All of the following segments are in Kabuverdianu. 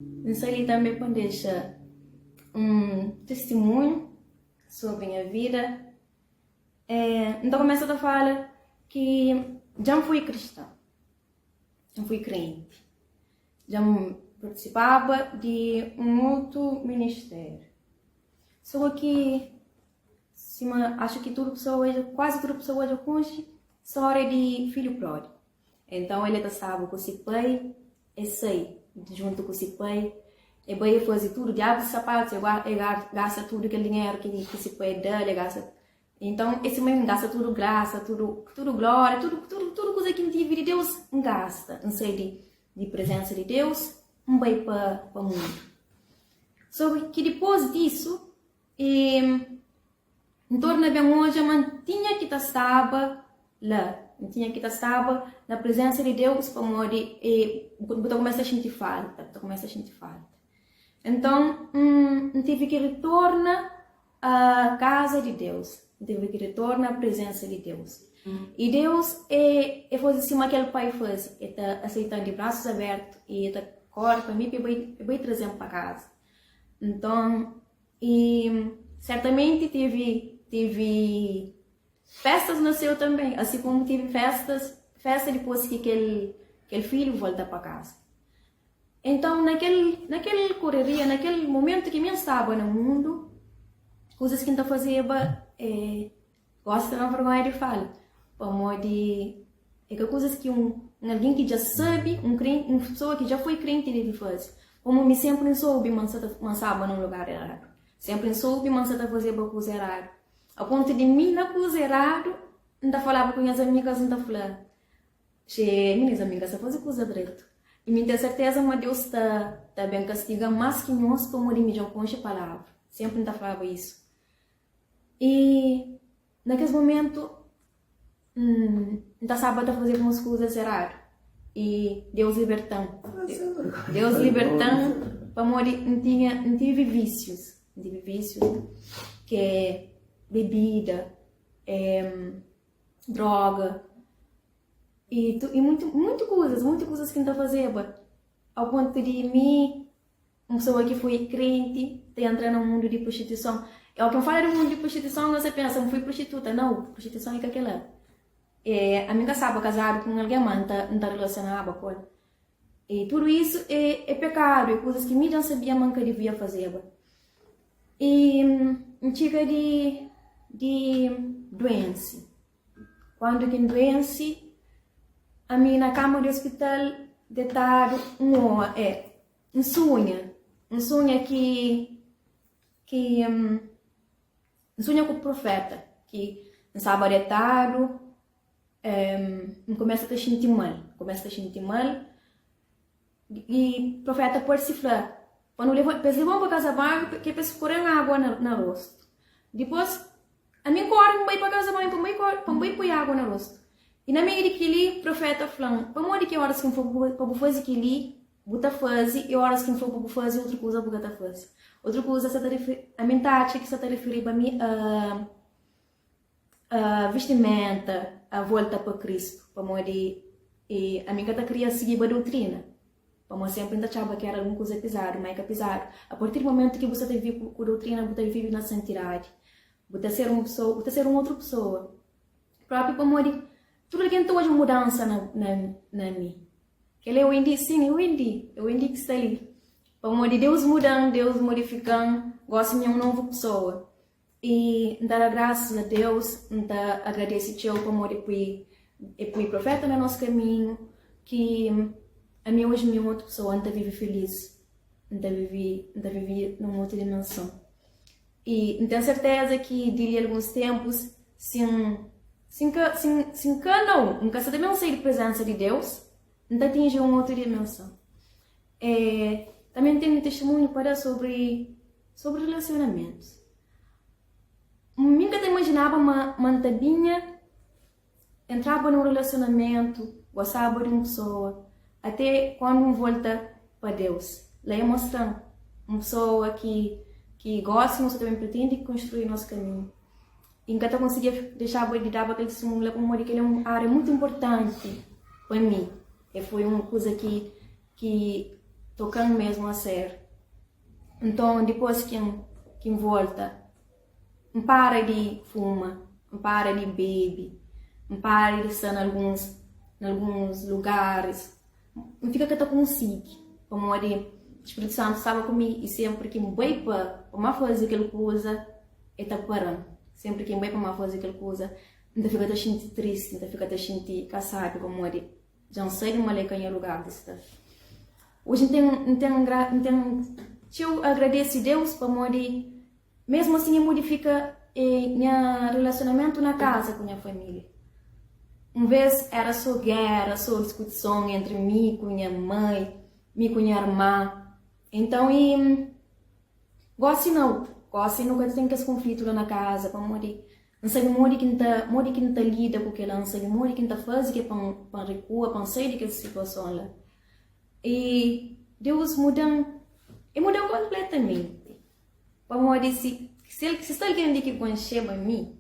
N sta li tanbê pa N dexa un tistimunhu sobri nha vida. N ta kumesa ta fala ki dja N fui kriston, dja N fui krenti, dja N partisipaba di un otu ministériu. Sô ki sima axu ki tudu pesoa, kuazi tudu pesoa dja konxe stória di fidju pródigu. Então el ta staba ku si pai, e sai djuntu ku si pai, e bai e fazi tudu, diabu di sapatus, e gasta tudu kel dinheru ki ki si pai da-l, e gasta. Então e si mai, N gasta tudu grasa, tudu tudu glória, tudu tudu tudu kuza ki N tive di Deus, N gasta. N sai di di prezensa di Deus, N bai pa pa mundu. So ki dipôs disu, e N torna ben odja ma N tinha ki ta staba la, N tinha ki ta staba na prezénsa di Deus pamodi bu ta kumesa xinti falta, bu ta kumesa xinti falta. Nton, N tevi ki retorna a kaza di Deus, N tevi ki retorna a prezénsa di Deus. I Deus e faze sima kel pai faze, e ta aseita-m di brasus abértu i e ta kóre pa mi pa e bai traze-m pa kaza. Nton, I sertamenti tevi tevi festas na séu tanbê, asi komu tevi festas festa dipôs ki kel kel filhu volta pa kaza. Entãu, na kel na kel koreria, na kel momentu ki mi N staba na mundu, kuzas ki N ta fazeba é Gosi ta da-m vergonha di fala, pamodi é ka kuzas ki un algen ki dja sabe, un krenti, un pesoa ki dja foi krenti debe faze. Pamodi mi sénpri N soube ma N sa ta ma N staba na un lugar eradu. Sénpri N soube ma N sa ta fazeba kuza eradu. A pontu di mi na kuza eradu, N ta falaba ku nhas amigas, N ta fla, Txê, mi nhas amigas sa faze kuza dretu. I mi N ten serteza ma Deus ta ta ben kastiga-m más ki nhos pamodi mi dja N konxe palavra. Sénpri N ta flaba isu. I na kes momentu, N ta staba ta faze alguns kuzas eradu. I Deus liberta-m. Deus liberta-m pamodi N tinha, N tive vísius. N tive vísius ki é bebida, é droga i i muitu, muitu kuzas, muitu kuzas ki N ta fazeba ao pontu di mi Un pesoa ki foi krenti ta entra na mundu di prostituison. E óki N fala di mundu di prostituison, nhos ta pensa ma N foi prostituta. Nau, prostituison é ka kel-la. E ami N ka staba kazadu ku un algen, má N ta N ta relasionaba ku el. E tudu isu é é pekadu, é kuzas ki mi dja N sabia ma N ka devia fazeba. I N txiga di di duense. Kuandu ki N duense, ami na kama di ospital detadu, N oa é. N sunha, N sunha ki ki N sunha ku profeta ki N staba detadu, N kumesa ta xinti mal, N kumesa ta xinti mal i profeta parse fla pa nu leba, pa es leba-m pa kaza banhu ke pa es kore-m agua na rostu. Dipôs Ami N kóre, N bai pa kaza banhu pa N bai kóre, pa N bai poi agu na rostu. I na meiu di kel-li, proféta fla-m, Pamodi ki óras ki N fla pa bu faze kel-li, bu ta faze, i óras ki N fla pa bu faze utru kuza, bu ka ta faze? Utru kuza sa ta rifiri, ami N ta atxa ki sa ta rifiriba mi a a vestimenta, a volta pa Kristu, pamodi ami N ka ta kria sigiba doutrina. Pamodi sénpri N ta atxaba ki éra algun kuza pizadu, má é ka pizadu. Apartir di momentu ki bu sta ta vive ku doutrina, bu ta vive na santidadi. Bu ta ser un pesoa, bu ta ser un otru pesoa. Própi pamodi tudu algen ta odja un mudansa na, na, na mi. Kel-la é Wendy? Sin, é Wendy. É Wendy ki sta li. Pamodi Deus muda-m, Deus modifika-m, gósi mi é un novu pesoa. I N ta da grasas a Deus, N ta agradese txeu pamodi E pui, E pui profeta na nos kaminhu, ki ami oji mi é un otu pesoa, N ta vive filis, N ta vive, N ta vive na un otu dimenson. I N ten serteza ki di li alguns tenpus, si N, si N ka, si N, si N ka nau, N ka sta ta ben sai di prezensa di Deus, N ta atinji un otu dimenson. E tanbe N ten un testemunhu pa da sobri, sobri relasionamentus. Mi N ka ta imajinaba ma, ma N ta binha entraba na un relasionamentu, gostaba di un pesoa, ate kuandu N volta pa Deus. La E mostra-m un pesoa ki, ki gosi nu sta ta ben pretende konstrui nos kaminhu. I N ka ta konsigia dexaba di daba kel testemunhu la pamodi kel é un ária mutu inportanti pa mi. E foi un kuza ki ki. toka-m mésmu a sériu. Nton, dipôs ki N ki N volta, N para di fuma, N para di bebe, N para di sta na alguns na alguns lugaris. N fika ka ta konsigi pamodi Spritu Santu staba ku mi i sénpri ki N bai pa pa ma faze kel kuza, el ta para-m. Sénpri ki N bai pa ma faze kel kuza, N ta fika ta xinti tristi, N ta fika ta xinti kasábi pamodi Dja N sabe ma la é ka nha lugar di sta. Oji N ten, N ten, N ten txeu agradese Deus pamodi mesmu asin e modifika nha relasionamentu na kaza ku nha família. Un vês éra sô géra, sô diskutison entri mi ku nha mai, mi ku nha irma. Então i gósi nau, gósi nu ka ten kes konflitu la na kaza pamodi N sabe modi ki N ta modi ki N ta lida ku kel-la, N sabe modi ki N ta faze ke pa N pa N rekua, pa N sai di kel situason la. I Deus muda-m, E muda-m konpletamenti. Pamodi si si el si sta algen li ki konxeba mi,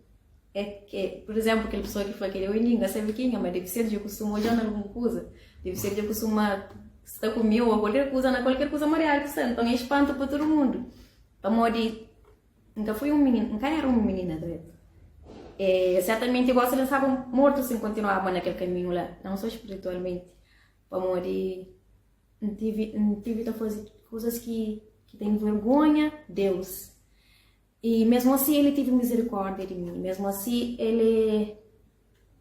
é ke, pur izénplu, kel pesoa ki fla kel-li, oi N ka sabe kenha, ma debe ser dja kustuma odja-m na algun kuza, debe ser dja kustuma sta ku mi ô kualker kuza na kualker kuza mariadu ki sta. Nton é spantu pa tudu mundu, pamodi N ka fui un minina, N ka éra un minina dretu. E sertamenti gósi li N staba mortu si N kontinuaba na kel kaminhu la, nau sô spiritualmenti, pamodi N tivi, N tivi ta faze kuzas ki, ki ta envergonha Deus. I mésmu asi El tivi mizerikórdia di mi, mésmu asi El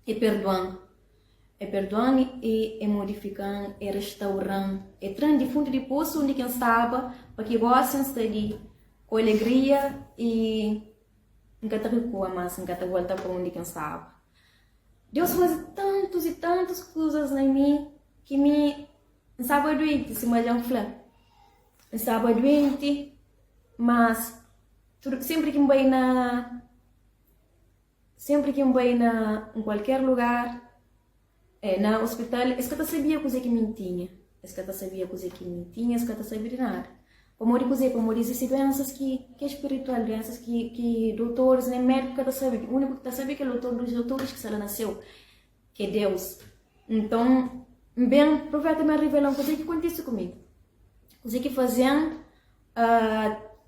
E perdua-m. E perdua-m i e modifika-m, e restaura-m, e tra-m di fundu di posu undi ki N staba, pa ki gósi N sta li ku alegria i N ka ta rekua más, N ka ta volta pa undi ki N staba. Deus faze tantus i tantus kuzas na mi ki mi N staba duenti, sima dja N fla. N staba duenti, mas tudu sénpri ki N bai na Sénpri ki N bai na un kualker lugar, na ospital, es ka ta sabia kuzê ki mi N tinha. Es ka ta sabia kuzê ki mi N tinha, es ka ta sabe di nada. Pamodi kuzê? Pamodi izisti duénsas ki ki é spiritual, duénsas ki ki dotoris nen médiku ka ta sabe. Úniku ki ta sabe é kel dotor dos dotoris ki sta la na séu, ki é Deus. Nton, N ben, proféta ben revela-m kuzê ki kontise ku mi, kuzê ki faze-m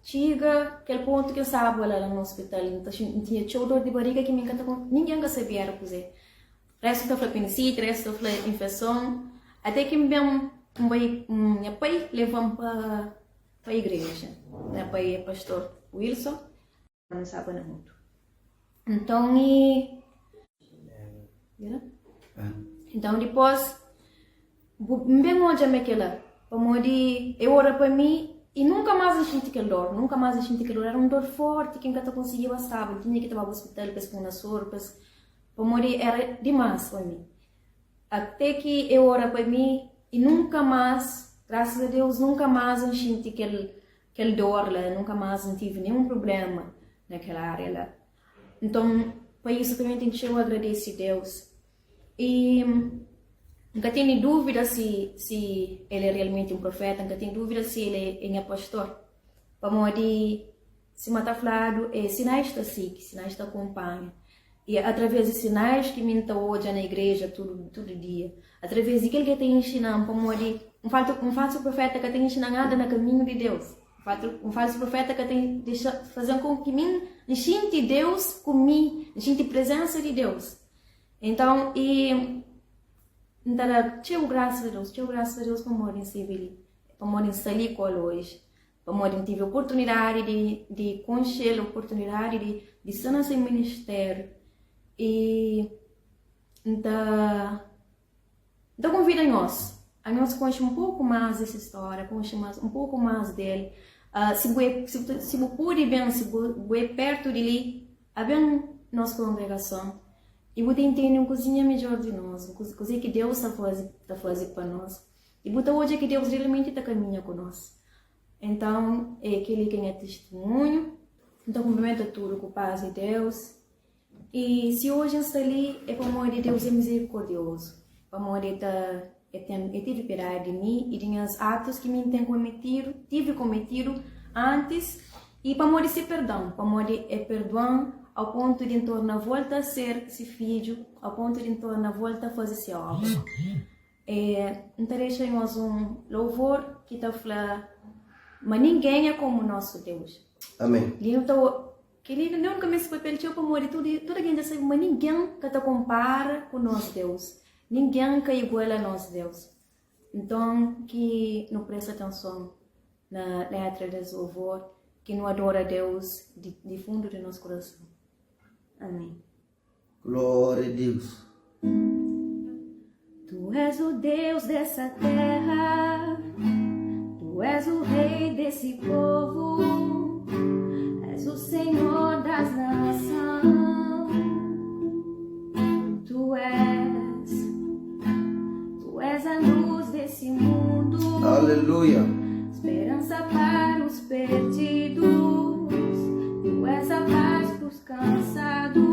Txiga kel pontu ki N staba la na ospital, N ta xinti, N tinha txeu dor di bariga ki mi ka ta ningen ka sabia éra kuzê. Réstu ta fla apendisite, réstu ta fla infeson. Até ki N ben, N bai, nha pai leva-m pa pa igreja. Nha pai é pastor Wilson. N staba na mutu. Nton i. Nton dipôs, bu N ben odja ma é kel-la, pamodi e ora pa mi i nunka más N xinti kel dór, nunka más N xinti kel dór. Éra un dór fórti ki N ka ta konsigiba staba, N tinha ki ta baba ospital pa es pô-m na soru, pa es, pamodi éra dimás pa mi. Até ki e ora pa mi i nunka más, grasas a Deus, nunka más N xinti kel kel dór la, nunka más N tive ninhun prubléma na kel ária la. Nton, pa isu tanbê N ten txeu agradese Deus. I N ka tene dúvida si si el é realmenti un proféta, N ka ten dúvida si el é nha pastor. Pamodi, sima ta fladu, é sinais ta sigi, sinais ta kunpanha. I é através di sinais ki mi N ta odja na igreja tudu tudu dia. Através di kel ki el ta inxina-m, pamodi un faltu un falsu proféta ka ta inxina-m anda na kaminhu di Deus. Un falsu proféta ka ta dexa faze-m ku ki mi N xinti Deus ku mi, N xinti prezénsa di Deus. Então, i N ta da txeu grasas a Deus, txeu grasas a Deus pamodi N sirbi li, pamodi N sta li ku el oji, pamodi N tive oportunidadi di di konxe-l, oportunidadi di di sta na se ministériu. I N ta N ta konvida nhos, a nhos konxe un poku más di se stória, konxe más un poku más di el. Si bu é, si bu pode ben, si bu bu é pértu di li, a ben nos kongregason i bu ta intende un kuzinha midjór di nos, kuzê ki Deus ta faze ta faze pa nos. I bu ta odja ki Deus realmenti ta kaminha ku nos. Então, é kel-li ki é nha tistimunhu. N ta kunprimenta tudu ku pas di Deus. I si oji N sta li, é pamodi Deus é mizerikordiozu, pamodi E ta E ten E tevi piedadi di mi i di nhas atus ki mi N ten kometidu, tive kometidu antis, i pamodi se perdon, pamodi E perdua-m au pontu di N torna volta a ser se fidju, au pontu di N torna volta a faze se obra. É, N ta dexa nhos un louvor ki ta fla ma ningen é komu nosu Deus. Amén. Li nu ta kel-li nu ka meste papia-l txeu pamodi tudu tudu algen dja sabe ma ningen ka ta konpara ku nos Deus. Ningen ka igual a nos Deus. Nton ki nu presta atenson na letra des louvor, ki nu adora Deus di, di fundu di nos kurason. Amén. Glória a Deus. Tu és o Deus dessa terra, Tu és o Rei desse povo, és o Senhor das nações. Tu és, Tu és a luz desse mundo. Aleluia. Esperança para os perdidos, Tu és a paz para os cansados.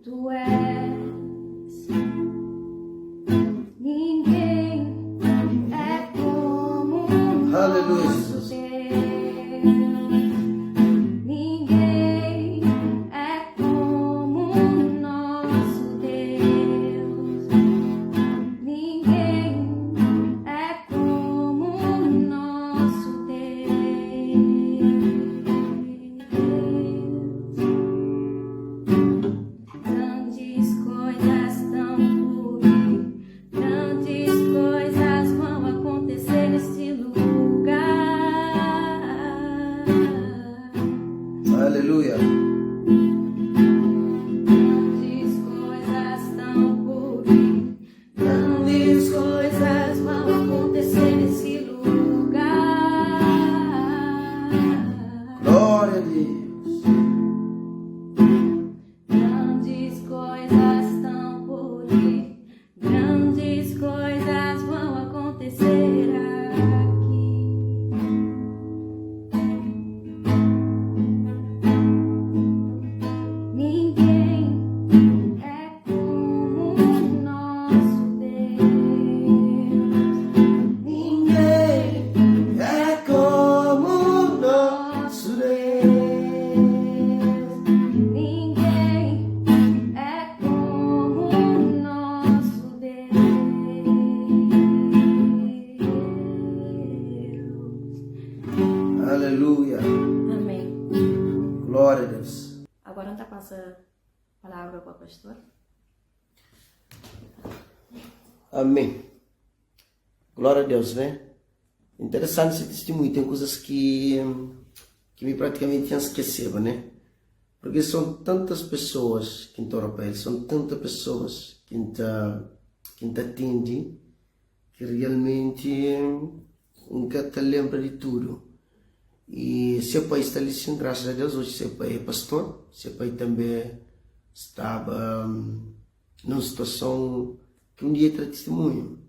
Tu és. Ninguém é como Aleluia, nosso Jesus. Deus. Ninguém é como nosso Deus. Ninguém é como nosso Deus. Grandes coisas estão por vir, grandes coisas vão acontecer neste lugar. Aleluia. Grandes coisas estão por vir, grandes coisas vão acontecer nesse lugar. Glória a Deus. Grandes coisas estão por vir, grandes coisas vão acontecer aqui. Ninguém é como o nosso Deus. Ninguém é como o nosso Deus. Ninguém é como o nosso Deus. Aleluia. Amém. Glória a Deus. Agora N ta pasa palavra pa pastor. Amém. Glória a Deus, né? Interessante esse testemunho. Tem coisas que, que me praticamente tinha esquecido, né? Porque são tantas pessoas que ora para ele, são tantas pessoas que te, que te atende, que realmente nunca te lembra de tudo. E seu pai está ali, sim, graças a Deus, hoje seu pai é pastor, seu pai também estava hum, numa situação que um dia terá testemunho.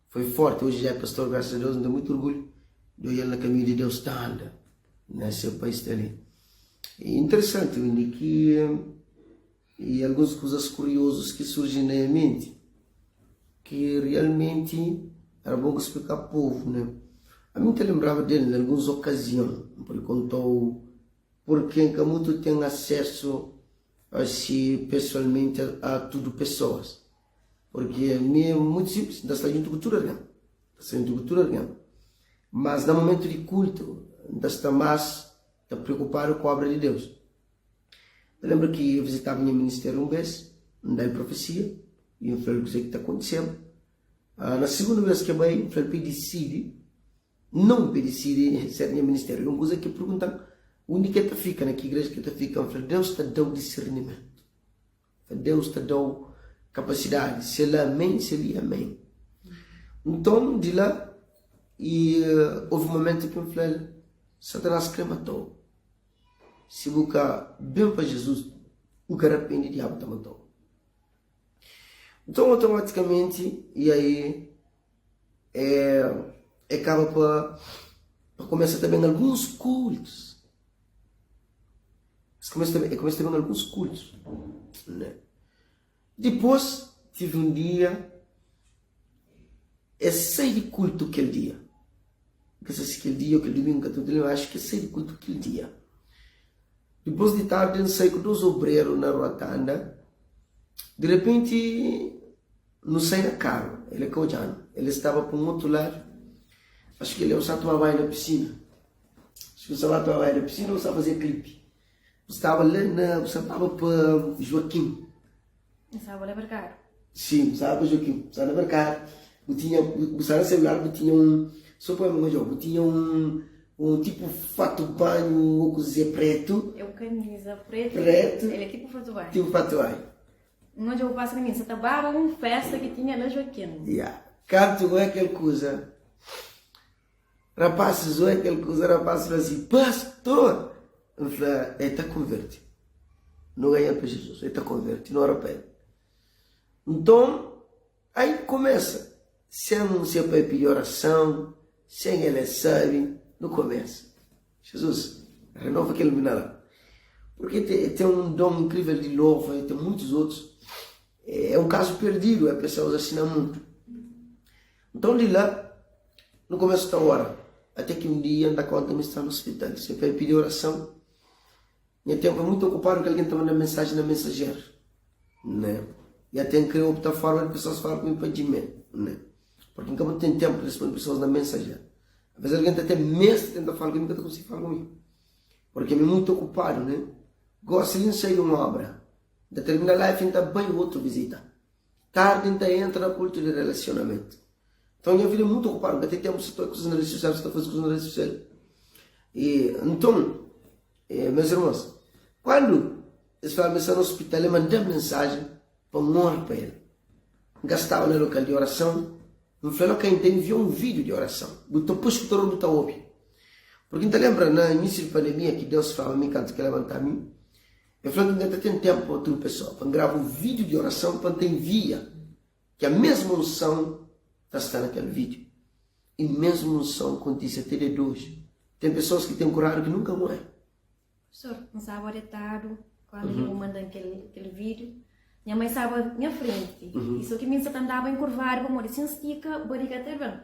Foi forte, hoje já é pastor, graças a Deus, me dá muito orgulho de olhar na caminho de Deus está anda, né? Seu pai está ali. E interessante, Windy, que e algumas coisas curiosas que surgem na minha mente, que realmente era bom explicar ao povo, né? A mim te lembrava dele em algumas ocasiões, porque contou porque em muito tem acesso assim pessoalmente a, a tudo pessoas. Porque a mim é muito simples, ainda está junto com tudo alguém. Está junto com tudo alguém. Mas no momento de culto, ainda está mais está preocupado com a obra de Deus. Eu lembro que eu visitava meu ministério um vez, me dei profecia, e eu falei o que está acontecendo. Ah, na segunda vez que eu fui, eu falei, decide, não decide ser meu ministério. É uma coisa que perguntam, onde que tu fica, na que igreja que tu fica? Eu falei, Deus te deu discernimento. Deus te deu capacidade. Se ele é amém, se ele é amém. Então, de lá, e uh, houve um momento que eu falei, Satanás que matou. Se buscar bem para Jesus, o que arrepende, o diabo te matou. Então, automaticamente, e aí, é, acaba para começar também alguns cultos. Começa também, começa também alguns cultos. Né? Depois, tive um dia, é sair de culto aquele dia. Não sei se aquele dia ou aquele domingo, que eu acho que é sair de culto aquele dia. Depois de tarde, eu saí com dois obreiros na rotanda. De repente, Nu sai na karu, el ka odja-nu. El staba pa un otu ladu. Acho ki el eu sta toma banhu na pisina. Acho ki eu staba toma banhu na pisina ou sta faze klipi. Bu staba la na, bu staba pa Joaquim. Bu staba na merkadu. Sim, bu staba pa Joaquim. Bu staba na merkadu. Bu tinha, bu staba na celular, bu tinha um, só pa mi odjau, bu tinha um, um tipo fato banhu ou kuze pretu. Eu camisa pretu. Pretu. El é tipo fato banhu. Tipo fato banhu. N odja bu pasa na mi, sa ta baba un festa ki tinha la Joaquim. Ya, kantu oi kel kuza, rapasis oi kel kuza, rapasis fla si, Pastor! N fla, E ta konverti. Nu ganha pa Jizus, e ta konverti, nu ora pa el. Nton, ai kumesa, sen se pai pidi orason, sen el e sabi, nu kumesa. Jesus renova kel mina la. Porque te, tem um dom incrível de louva e tem muitos outros. É um caso perdido, é pessoas assim no mundo. Então de lá, no começo da hora, até que um dia anda conta me está no hospital. Você vai pedir oração. Meu tempo é muito ocupado que alguém está mandando mensagem na mensageiro. Né? E até criou outra forma de pessoas falar comigo para Gmail. Né? Porque nunca vou ter tempo de responder pessoas na mensagem. Às vezes alguém está até mês tenta falar comigo, nunca consigo falar comigo. Porque é muito ocupado, né? Gosto de sair de uma obra. Da termina live, então bem outro visita. Tarde, então entra na cultura de relacionamento. Então minha vida é muito ocupada, nunca tem tempo, se estou coisas na rede social, se estou fazendo coisas na rede social. E, então, eh, meus irmãos, quando eles falaram, está no hospital, eu mandei mensagem para morrer para ele. Gastava no local de oração, eu falei, ok, então enviou um vídeo de oração. Botou, pôs que todo mundo ouve. Porque então lembra, no início da pandemia, que Deus falava a mim, quando que levantar a mim, eu falei que ainda tem tempo para outra pessoa, para gravar um vídeo de oração, para te enviar, que a mesma unção está está naquele vídeo. E mesma unção acontece até de hoje. Tem pessoas que têm curado que nunca morrem. Pastor, N staba detadu quando uhum. eu manda aquele, aquele vídeo. Minha mãe estava na minha frente. Uhum. E só que mim só andava encurvado para morrer. Se estica, barriga até bem.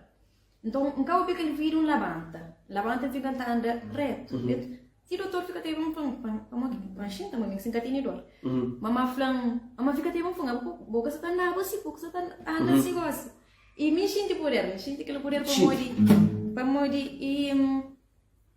Então, um cabo aquele vídeo, um levanta. Levanta e fica andando reto. Uhum. reto. Se o doutor fica teve um pão, pão, pão, pão, xinta, mãe, sem catinho dor. Uhum. Mama flan, mama fica teve um pão, boca só tá andando assim, boca só tá andando uhum. assim, gosta. E me xinti poder, me xinti aquele poder para morrer, para morrer e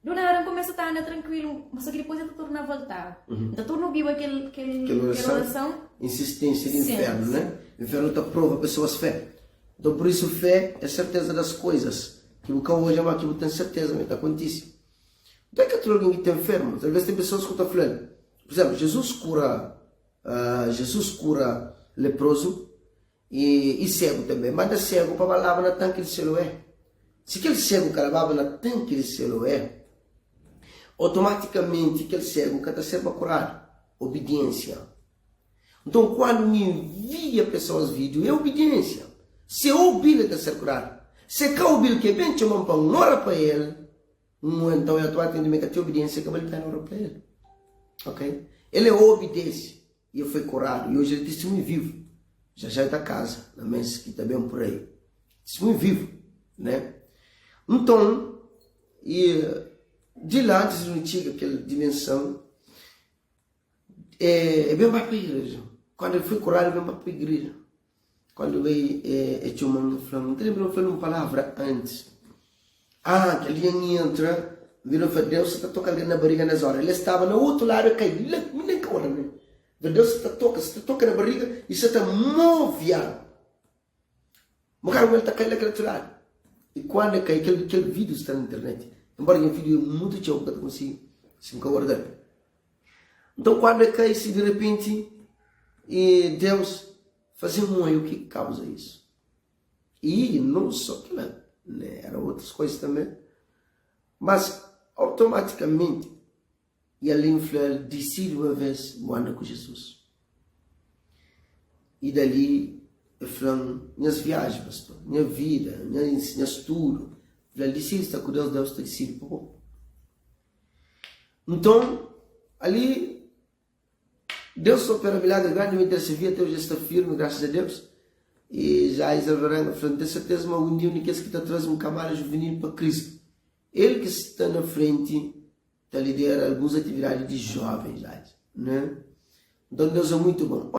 Do nada N kumesa ta anda trankuilu, ma so ki dipôs el ta torna voltaba. N ta torna obiba kel kel Kel kel orason, orason. insistência di Sim, infernu, sim. né? Infernu ta prova pesoas fé. Então, por isso, fé é serteza das coisas ki bu ka odja, ma ki bu ten serteza ma el ta kontise. Então, é ka tudu algen ki ten fé, irmons. Alvês ten pesoas ku ta fla-l, por izénplu, Jesus kura, ah, Jesus kura leprozu I, i segu tanbe. Manda segu pa ba laba na tanki di Siloé. Si kel segu ka lababa na tanki di Siloé, otomatikamenti kel segu ka ta serba kuradu. Obidiensia. Nton, kuandu N envia pesoas vídiu, é obidiensia. Si e obi-l, e ta ser kuradu. Si e ka obi-l, ke ben txoma-m pa N ora pa el, N então el automaticamente me ka ten obidiensia, ka bali pena ora pa el. Ok? El e obidese. E el foi curado. E hoje ele é testemunho vivo. Já já está casa, na mesa que está bem por aí. Testemunho vivo, né? Então, e de lá antes de não chega aquela dimensão, é, é bem para a igreja. Quando ele foi curado, é bem para a igreja. Quando veio, é, é, tinha uma, não te lembro, falou uma palavra antes. Ah, aquele dia entra, virou para Deus, está tocando na barriga nas horas. Ele estava no outro lado, caiu, nem que hora, né? Deus está toca, está toca na barriga e está movendo. Mas cara, ele está caindo naquele outro lado. E quando ele cai, aquele, aquele vídeo está na internet. Embora o vídeo é muito tchau, que eu consigo, se me guardar. Então, quando ele cai, se de repente, e Deus fazia um o que causa isso? E não só aquilo, né? Eram outras coisas também. Mas, automaticamente, e ali falou, decide uma vez, vou andar com Jesus. E dali, eu falei, minhas viagens, pastor, minha vida, minha, minha estudo. Eu falei, decide estar com Deus, Deus te decide. Pô. Então, ali, Deus opera milagre grandemente nessa vida, até hoje está firme, graças a Deus. E já Isabel falou, tenho certeza que algum dia o que está traz um camada juvenil para Cristo. Ele que está na frente, está lidera algumas atividades de jovens, já, né? Então Deus é muito bom.